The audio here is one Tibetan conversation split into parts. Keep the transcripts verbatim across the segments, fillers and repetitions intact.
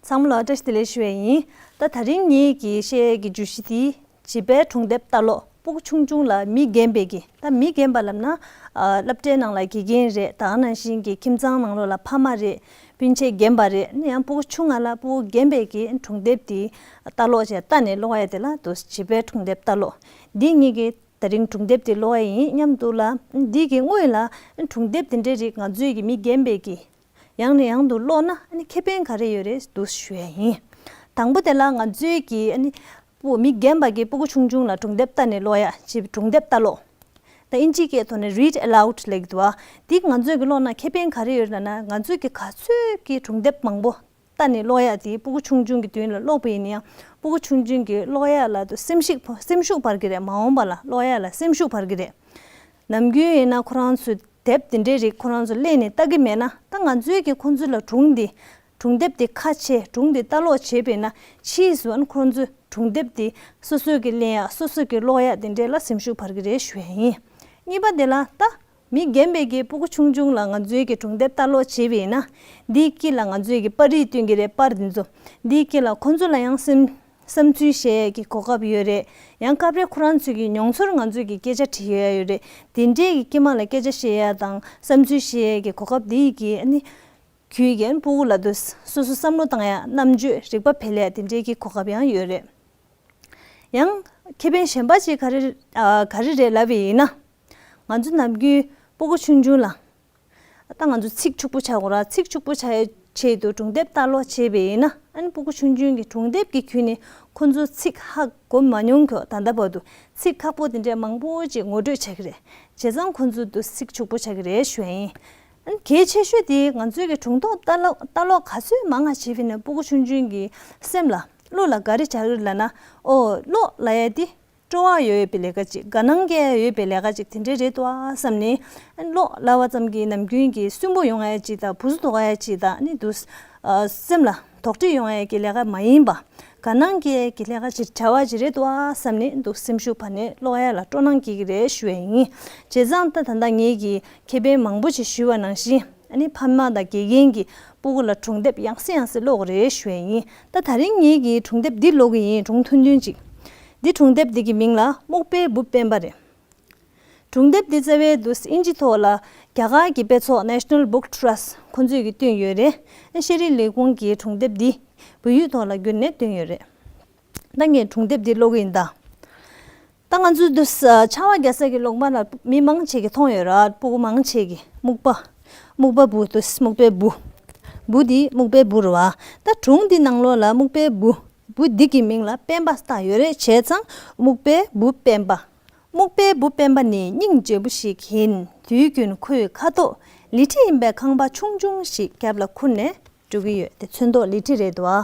ཚང་མ་ལ་བཀྲ་ཤིས་བདེ་ལེགས་ཞུ་ཡས་ཡིན། ད་ད་རིང་ངེད་ཀྱི་བཤད་ཡས་ཀྱི་བརྗོད་གཞི་དེ། བྱིས་པའི་སྒྲུང་དེབ་ལྟ་ཀློག་སྤུ་གུ་ཆུང་ཆུང་ལ་མི་རྒན་པའི་གི། ད་མི་རྒན་པ་ལབ་ན། ཨ། སློབ་གྲྭའི་ནང་ལ་དགེ་རྒན་རེད། ད་ག་ནང་བཞིན་གྱི་ཁྱིམ་ཚང་ནང་ལོགས་ལ་ཕ་མ་རེད། སྤུན་མཆེད་རྒན་པ་རེད། ཡང་སྤུ་གུ་ཆུང་ང་ལ་སྤུ་གུ་རྒན་པའི་གི་སྒྲུང་དེབ་དེ་ལྟ་ཀློག་བྱས། ལྟ་ནས་ཀློག་ཡས་དེ་ལ་དུ་བྱིས་པའི་སྒྲུང་དེབ་ལྟ་ཀློག་འདི་ངེད་ཀྱི་ད་རིང་སྒྲུང་དེབ་དེ་ཀློག་ཡས་ཡིན་སྙམ་དུ་ལ། འདི་གི་སྔོན་ལ་སྒྲུང་དེབ་དེ་འདྲའི་རིགས་ང་ཚོའི་གི་མི་རྒན་པའི་གི་ཡང་ནས་ཡང་དུ་ཀློག་ན་ཨ་ནི་ཁེ་ཕན་ག་རེ་ཡོད་རེད་འདུག་ཞུ་ཡས་ཡིན། དང་པོ་དེ་ལ་ང་ཚོའི་གི་ཨ་ནི་སྤུ་མི་རྒན་པ་གི་སྤུ་གུ་ཆུང་ཆུང་ལ་སྒྲུང་དེབ་ལྟ་ནས་ཀློག་ཡ་ཅེས་སྒྲུང་དེབ་ལྟ་ཀློག་ད་ཨིན་ཇིའི་སྐད་ཐོག་ནས་read aloud ལབ་ཀྱི་འདུག་བ། འདི་ང་ཚོས་གི་ཀློག་ན་ཁེ་ཕན་ག་རེ་ཡོད་ལབ་ན། ང་ཚོས་གི་ག་ཚོད་གི་སྒྲུང་དེབ་མང་པོ་ལྟ་ནས་ཀློག་ཡ་དེ་སྤུ་གུ་ཆུང་ཆུང་གི་མདུན་ལ་ཀློག་པ་ཡིན་ན་ཡང་སྤུ་གུ་ཆུང་ཆུང་གི་ཀློག་ཡ་ལ་དུ་སེམས་ཤུགས་སེམས་ཤུགས་འཕར་གི་རེད། མ་འོངས་པ་ལ་ཀློག་ཡ་ལ་སེམས་ཤུགས་འཕར་གི་རེད། ནམ་རྒྱུན་ཡིན་ན་ཁོ་རང་ཚོས་དེབ་དེ་འདྲའི་རིགས་ཁོ་རང་ཚོ་གླས་ནས་ལྟ་གི་མེད་ན། ད་ང་ཚོའི་གི་ཁོང་ཚོ་ལ་སྒྲུང་འདི་སྒྲུང་དེབ་དེ་ཁ་ཕྱེ། སྒྲུང་དེ་ལྟ་ཀློག་བྱས་པས་ན་ཕྱིས་སུ་ཨ་ནི་ཁོང་ཚོས་སྒྲུང་དེབ་དེ་སོ་སོའི་གི་གླེང་ཡ་སོ་སོའི་གི་ཀློག་ཡ་དེ་འདྲའི་ལ་སེམས་ཤུགས་འཕར་གི་རེད་ཞུ་ཡ་ཡིན། གཉིས་པ་དེ་ལ་ད་མི་རྒན་པའི་གི་སྤུ་གུ་ཆུང་ཆུང་ལ་ང་ཚོའི་གི་སྒྲུང་དེབ་ལྟ་ཀློག་བྱས་པས་ན། འདིའི་དཀྱིལ་ལ་ང་ཚོའི་གི་པར་རིས་སྟོན་གི་རེད། པར་འདི་ཚོ་འདིའི་དཀྱིལ་ལ་ཁོང་ཚོ་ལ་ཡང་སེམས་བསམ་ཚུལ་བཤད་ཡས་ཀྱི་གོ་སྐབས་ཡོད་རེད། ཡང་སྐབས་རེ་ཁོ་རང་ཚོའི་གི་མྱོང་ཚོར་ང་ཚོའི་གི་སྐད་ཆ་དྲི་ཡས་ཡོད་རེད། དེ་འདྲའི་གི་དཀྱིལ་མ་ལ་སྐད་ཆ་བཤད་ཡས་དང་བསམ་ཚུལ་བཤད་ཡས་ཀྱི་གོ་སྐབས་དེ་ཡི་གི་ཨ་ནི་ཁྱོད་ཀྱིས་ཨ་ནི་སྤུ་གུ་ལ་དུ་སོ་སོ་བསམ་བློ་བཏང་ཡས་རྣམ་དཔྱོད་རིག་པ་འཕེལ་ཡས་དེ་འདྲའི་གི་གོ་སྐབས་ཡང་ཡོད་རེད། ཡང་ཁེ་ཕན་གཞན་པ་ཅིག་ག་རེ་ཨ་ག་རེ་རེད་ལབ་པ་ཡིན་ན། ང་ཚོ་ནམ་རྒྱུན་སྤུ་གུ་ཆུང་ཆུང་ལ། ད་ང་ཚོ་ཚིག་ཕྱུག་པོ་ཆགས་དགོས་ར། ཚིག་ཕྱུག་པོ་ཆགས་ཡས་ཆེད་དུ་སྒྲུང་དེབ་ལྟ་ཀློག་བྱས་པ་ཡིན་ན། ཨ་ནི་སྤུ་གུ་ཆུང་ཆུང་གི་སྒྲུང་དེབ་ཀྱི་བརྒྱུད་ནས་ཁོ་ཚོ་ཚིག་ཧ་གོ་མ་མྱོང་གི་ད་ལྟ་བར་དུ་ཚིག་ཁག་པོ་དེ་འདྲས་མང་པོ་ཅིག་ངོ་སྤྲོད་བྱ་གི་རེད། བྱས་ཙང་ཁོ་ཚོ་དུ་ཚིག་ཕྱུག་པོ་ཆགས་ཀྱི་རེད་ཞུ་ཡ་ཡིན། ཨ་ནི་གལ་ཆེ་ཤོས་དེ་ང་ཚོའི་གི་སྒྲུང་ཐོག་ལྟ་ཀློག་ལྟ་ཀློག་ག་ཚོད་མང་ང་བྱས་པ་ཡིན་ན་སྤུ་གུ་ཆུང་ཆུང་གི་སེམས་ལ་བློ་ལ་ག་རེ་བྱ་གི་རེད་ལབ་ན། ཨོ་ཀློག་ལབ་ཡ་དེ། སྤྲོ་བ་ཡོད་པའི་ལས་ཀ་ཅིག་དགའ་སྣང་སྐྱེ་ཡ་ཡོད་པའི་ལས་ཀ་ཅིག་དེ་འདྲས་རེད་དོ་ཨ་བསམ་ནས། ཀློག་ལབ་པ་ཙམ་གྱིས་ནམ་རྒྱུན་གྱི་སུན་པོ་ཡོང་ཡ་ཅིག་དང་བུ་གཟུགས་དོག་ཡ་ཅིག་དང་ནི་འདུག་ཨ་སེམས་ལ་དོགས་འདྲི་ཡོང་ཡ་གི་ལས་ཀ་མ་ཡིན་པ། དགའ་སྣང་སྐྱེ་ཡ་གི་ལས་ཀ་ཅིག་བྱ་བ་ཅིག་རེད་དོ་ཨ་བསམ་ནས་འདུག་སེམས་ཤུགས་འཕར་ནས་ཀློག་ཡ་ལ་སྤྲོ་སྣང་སྐྱེ་གི་རེད་ཞུ་ཡ་ཡིན། བྱས་ཙང་ད་ད་ལྟ་ངེད་ཀྱིས་ཁེ་ཕན་མང་པོ་ཅིག་ཞུས་པ་ནང་བཞིན། ཨ་ནི་ཕ་མ་དང་དགེ་རྒན་གྱིས་སྤུ་གུ་ལ་སྒྲུང་དེབ་ཡང་སེ་ཡང་སེ་ཀློག་རེད་ཞུ་ཡ་ཡིན། ད་ད་རིང་ངེད་ཀྱིས་སྒྲུང་དེབ་འདི་ཀློག་གི་ཡིན། སྒྲུང་ཐུང་ཐུང་ཅིག་འདི་སྒྲུང་དེབ་འདི་གི་མིང་ལ་སྨུག་པའི་བུ་སྤེན་པ་རེད། སྒྲུང་དེབ་འདི་རྩ་བའི་དུ་ཨིན་ཇི་ཐོག་ལ་རྒྱ་གར་གྱི་དཔེ་ཚོགས་National Book Trust ཁོ་ཚོས་ཀྱིས་བཏོན་ཡོད་རེད། ཤེས་རིག་ལས་ཁུངས་ཀྱིས་སྒྲུང་དེབ་འདི་བོད་ཡིག་ཐོག་ལ་བསྒྱུར་ནས་བཏོན་ཡོད་རེད། ད་ངས་སྒྲུང་དེབ་འདི་ཀློག་གི་ཡིན་ད། ད་ང་ཚོའི་དུ་ས་ཆར་པ་རྒྱག་ས་གི་ལུང་པ་ལ་མི་མང་ཆེ་གི་མཐོང་ཡོད་ར། སྤུ་གུ་མང་ཆེ་གི་སྨུག་པ། སྨུག་པ་བུ་དུ་སྨུག་པའི་བུ། བུ་འདི་སྨུག་པའི་བུ་རེད་བ། ད་སྒྲུང་འདི་ནང་ལོགས་ལ་སྨུག་པའི་བུ། བུ་འདི་གི་མིང་ལ་སྤེན་པ་བཏགས་ཡོད་རེད། བྱས་ཙང་སྨུག་པའི་བུ་སྤེན་པ། སྨུག་པའི་བུ་སྤེན་པ་ནི་སྙིང་རྗེ་པོ་ཞིག་ཡིན། དུས་རྒྱུན་ཁོའི་ཁ་དོག་ལི་ཁྲི་ཡིན་པའི་ཁང་པ་ཆུང་ཆུང་ཞིག་རྒྱབ་ལ་ཁུར་ནས་འགྲོ་གི་ཡོད་དེ། ཚོན་མདོག་ལི་ཁྲི་རེད་འདུག་ཨ།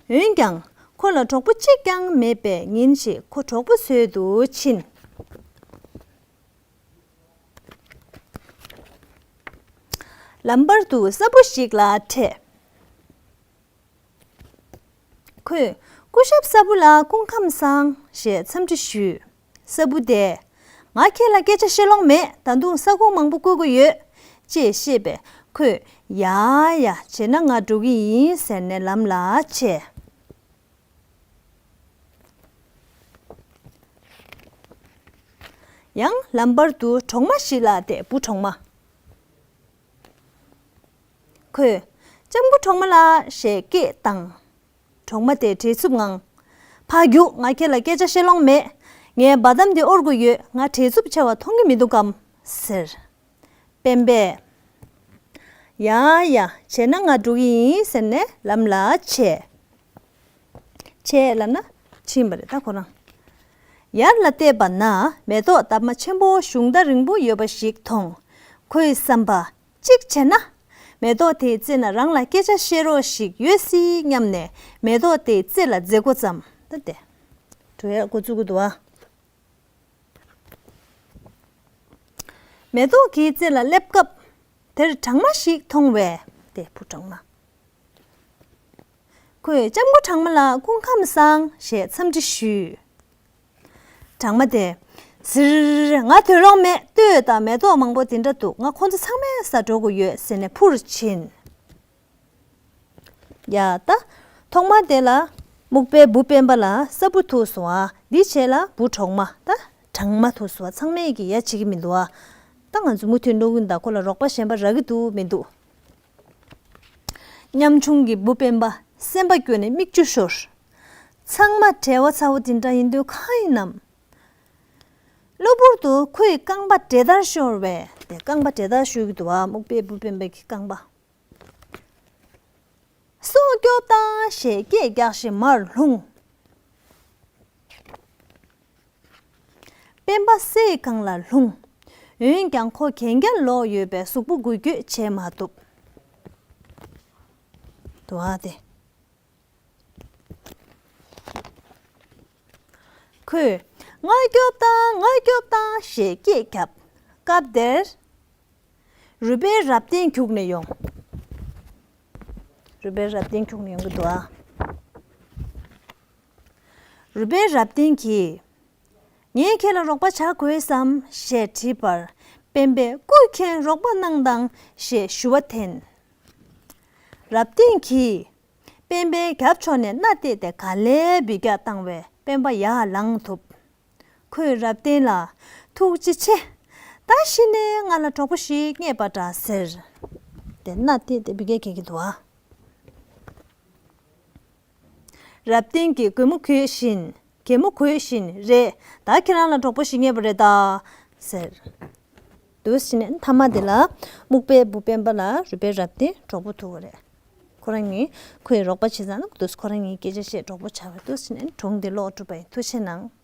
འོན་ཀྱང་ཁོ་ལ་གྲོགས་པོ་གཅིག་ཀྱང་མེད་པས་ཉིན་ཞིག་ཁོ་གྲོགས་པོ་བཟོས་དུ་ཕྱིན། ལམ་བར་དུ་གསར་བུ་ཞིག་ལ་འཕྲད། ཁོས་སྐུ་ཞབས་གསར་བུ་ལ་སྐུ་ཁམས་བཟང་ཞེས་འཚམས་འདྲི་ཞུས། གསར་བུ་དེས། ང་ཁྱེད་ལ་སྐད་ཆ་བཤད་ལོང་མེད། ད་དུང་ས་ཁོངས་མང་པོ་བསྐོར་གྱི་ཡོད། ཅེས་བཤད་པས་ཁོས། ཡ་ཡ། བྱས་ན་ང་འགྲོ་གི་ཡིན་ཟེར་ནས་ལམ་ལ་ཆས། ཡང་ལམ་བར་དུ་གྲོག་མ་ཞིག་ལ་བལྟས། བུ་གྲོག་མ། ཁོས། ལྕམ་སྐུ་གྲོག་མ་ལགས་ཞེས་སྐད་བཏང་། གྲོག་མ་དེས་བྲེལ་འཚུབ་ངང་། ཕར་རྒྱུགས། ང་ཁྱེད་ལ་སྐད་ཆ་བཤད་ལོང་མེད། ངའི་འབའ་ཐམ་དེ་དབོར་དགོས་ཡོད། ང་བྲེལ་འཚུབ་ཆེ་བ་མཐོང་གི་མི་འདུག་གམ། ཟེར། སྤེན་པས། ཡ་ཡ། བྱས་ན་ང་འགྲོ་གི་ཡིན་ཟེར་ནས་ལམ་ལ་ཆས། ཆས་ལབ་ན་ཕྱིན་པ་རེད་ད་ཁོ་རང་། ཡར་ལ་བལྟས་པ་ན་མེ་ཏོག་འདབ་མ་ཆེན་པོ་གཞུང་རྟ་རིང་པོ་ཡོད་པ་ཞིག་མཐོང་། ཁོའི་བསམ་པ། གཅིག་བྱས་ན། མེ་ཏོག་དེའི་རྩེ་ན་རང་ལ་སྐད་ཆ་བཤད་རོགས་ཤིག་ཡོད་སྲིད་སྙམ་ནས་མེ་ཏོག་དེའི་རྩེ་ལ་འཛེགས་འགོ་བརྩམས། ད་དེ། འགྲོ་ཡ་འགོ་བཙུགས་ཀྱི་འདུག་ཨ། མེ་ཏོག་གི་རྩེ་ལ་སླེབས་སྐབས། དེར་སྦྲང་མ་ཞིག་མཐོང་བས། དེ་བུ་སྦྲང་མ། ཁོས་ལྕམ་སྐུ་སྦྲང་མ་ལགས་སྐུ་ཁམས་བཟང་ཞེས་འཚམས་འདྲི་ཞུས། སྦྲང་མ་དེས། ཟིར། ང་སྡོད་ལོང་མེད། ལྟོས་དང་། མེ་ཏོག་མང་པོ་དེ་འདྲ་འདུག་ང་ཁོ་ཚོ་ཚང་མའི་སར་འགྲོ་དགོས་ཡོད་ཟེར་ནས་འཕུར་ཕྱིན། ཡ་ད། ཐོག་མ་དེ་ལ་སྨུག་པའི་བུ་སྤེན་པ་ལ་ས་བུ་ཐུག་སོང་ཨ། འདི་བྱས་ལ་བུ་གྲོག་མ་ད་གྲང་མ་ཐུག་སོང་ཨ། ཚང་མས་ཀྱི་ཡ་བྱེད་ཀྱི་མི་འདུག་ཨ། ད་ང་ཚོ་མུ་མཐུད་འགྲོ་གི་ཡིན། ད་ཁོ་ལ་རོགས་པ་གཞན་པ་རག་གི་འདུག་མི་འདུག་ཉམ་ཆུང་གི་བུ་སྤེན་པ་སེམས་པ་སྐྱོ་ནས་མིག་ཆུ་ཤོར། ཚང་མ་བྲེལ་བ་ཚ་བོ་དེ་འདྲ་ཡིན་དུས་གང་ཡིན་ནམ། གློ་བུར་དུ་ཁོའི་རྐང་པ་འདྲེད་བརྡར་ཤོར་བས། དེ་རྐང་པ་འདྲེད་བརྡར་ཤོར་གྱི་འདུག་ཨ། སྨུག་པའི་བུ་སྤེན་པའི་གི་རྐང་པ། སྲོག་སྐྱོབ་དང་ཞེས་སྐད་རྒྱག་བཞིན་མར་ལྷུང་། སྤེན་པ་སའི་སྒང་ལ་ལྷུང་། འོན་ཀྱང་ཁོ་གན་རྒྱ་ལོག་ཡོད་པས་གཟུགས་པོ་འགུལ་སྐྱོད་བྱེད་མ་ཐུབ། འདུག་ཨ་དེ། ཁོས་ང་སྐྱོབ་དང་ང་སྐྱོབ་དང་ཞེས་སྐད་བརྒྱབ། སྐབས་དེར། རུས་སྦལ་རབ་བརྟན་རྒྱུགས་ནས་ཡོང་། རུས་སྦལ་རབ་བརྟན་རྒྱུགས་ནས་ཡོང་གི་འདུག་ཨ། རུས་སྦལ་རབ་བརྟན་གྱིས། ངས་ཁྱེད་ལ་རོགས་པ་བྱ་དགོས་སམ་ཞེས་དྲིས་པར། སྤེན་པས་སྐུ་མཁྱེན་རོགས་པ་གནང་དང་ཞེས་ཞུ་བ་འཐེན། རབ་བརྟན་གྱིས། སྤེན་པའི་རྒྱབ་ཕྱོགས་ནས་སྣ་གཏད་དེ་ག་ལེར་འབུད་རྒྱག་བཏང་བས་སྤེན་པ་ཡར་ལངས་ཐུབ། ཁོས་རབ་བརྟན་ལ། ཐུགས་རྗེ་ཆེ། ད་གཞི་ནས་ང་ལ་གྲོགས་པོ་ཞིག་རྙེད་པ་འདྲ་ཟེར། དེ་སྣ་གཏད་དེ་འབུད་རྒྱག་བྱེད་ཀྱི་འདུག་ཨ། རབ་བརྟན་གྱིས་གད་མོ་གོས་བཞིན། གད་མོ་གོས་བཞིན་རེད། ད་ཁྱེད་རང་ལ་གྲོགས་པོ་ཞིག་རྙེད་པ་རེད་ད། ཟེར། འདུག་སེ་བྱས་ནས་མཐའ་མ་དེ་ལ་སྨུག་པའི་བུ་སྤེན་པ་ལ་རུས་སྦལ་རབ་བརྟན་གྲོགས་པོ་ཐུག་པ་རེད། ཁོ་རང་གིས་ཁོས་རོགས་པ་བྱེད་ཙང་ན་འདུག་སེ་ཁོ་རང་གིས་སྐད་ཆ་བཤད་གྲོགས་པོ་ཆགས་པ་རེད། འདུག་སེ་བྱས་ནས་སྒྲུང་དེ་ཀློག་གྲུབ་པ་ཡིན། ཐུགས་རྗེ་གནང་།